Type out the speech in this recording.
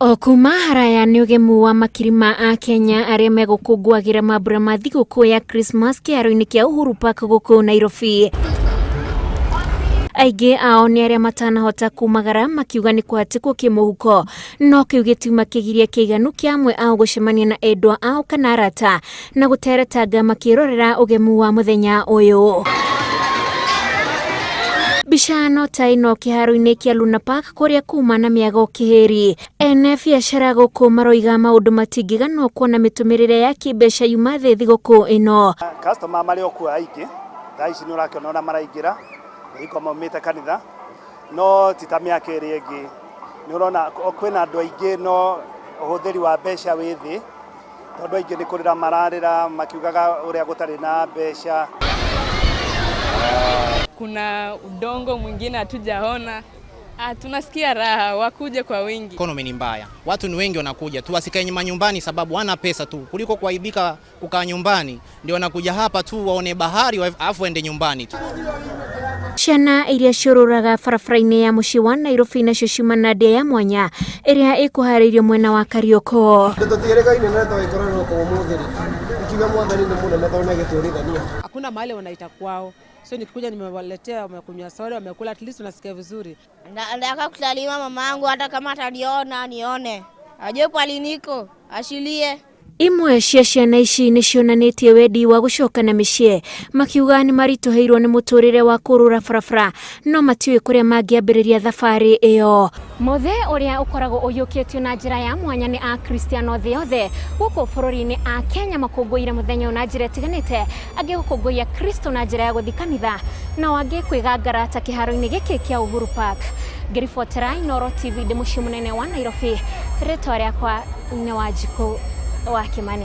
O kuma haraya nĩ ũgemu wa makiri ma Akenya arĩa megũkũngũagĩra mambura ma thigũkũ ya Christmas kĩharo-inĩ kĩa Uhuru Park gũkũ Nairobi. Aingĩ ao nĩ arĩa matanahota kumagara makiuga nĩ kũhatĩkwo kĩmũhuko, no kĩu gĩtiuma kĩgiria kĩiganu kĩa amwe ao gũcemania na endwa ao kana arata na gũteretanga makĩrorera ũgemu wa mũthenya ũyũ. Mbica no ta ĩno kĩharo-inĩ kĩa Luna Park kũrĩa kuma na mĩago kĩhĩri. Ene biacara gũkũ maroiga maũndũ matingĩganwo kuona mĩtũmĩrĩre ya kĩmbeca yuma thĩ thigũkũ ĩno. Customer marĩ o kuo aingĩ, thaa ici nĩ ũrakĩona ũrĩa maraingĩra, nĩ hingo maumĩte kanitha, no ti ta mĩaka ĩrĩa ĩngĩ. Nĩ ũrona kwĩna andũ aingĩ no ũhũthĩri wa mbeca wĩ thĩ, tondũ aingĩ nĩ kũrĩra mararĩra makiugaga ũrĩa gũtarĩ na mbeca. Kuna udongo mwingine hatujaona. Ah, tunasikia raha, wakuje kwa wingi. Economy ni mbaya, watu ni wengi wanakuja tu, wasikae nyumbani sababu wana pesa tu, kuliko kuaibika kukaa nyumbani, ndio wanakuja hapa tu waone bahari afu waende nyumbani tu. Ciana iria ciũrũraga barabara-inĩ ya mũciĩ wa Nairobi nacio ciuma na ndĩa ya mwanya ĩrĩa ĩkũharĩirio mwena wa Karioko. Tũtiĩrĩgaine na tũgĩkorwo ũmũthĩ rĩ, ikiuga Mwathani nĩ mũnene tondũ nĩ agĩtũrithania. Hakuna mahali wanaita kwao, so nikikuja nimewaletea, wamekunywa soda, wamekula, at least unasikia vizuri. Nataka kusalima mamangu, hata kama ataniona nione, ajue pali niko, ashilie. Imwe cia ciana ici nĩ cionanĩtie wendi wa gũcoka na mĩciĩ makiuga nĩ maritũhĩirwo nĩ mũtũrĩre wa kũrũra barabara no matiũĩ kũrĩa mangĩambĩrĩria thabarĩ ĩyo. Mũthĩ ũrĩa ũkoragwo ũiyũkĩtio na njĩra ya mwanya nĩ Akristiano thĩ yothe gũkũ bũrũri-inĩ a Kenya makũngũĩire mũthenya ũyũ na njĩra ĩtiganĩte, angĩ gũkũngũiya Kristo na njĩra ya gũthiĩ kanitha nao angĩ kwĩgangara ta kĩharo-inĩ gĩkĩ kĩa Uhuru Park. Ngĩribotera Inooro TV ndĩ mũciĩ mũnene wa Nairobi, rĩtwa rĩakwa nĩ Wanjikũ wa Kimani.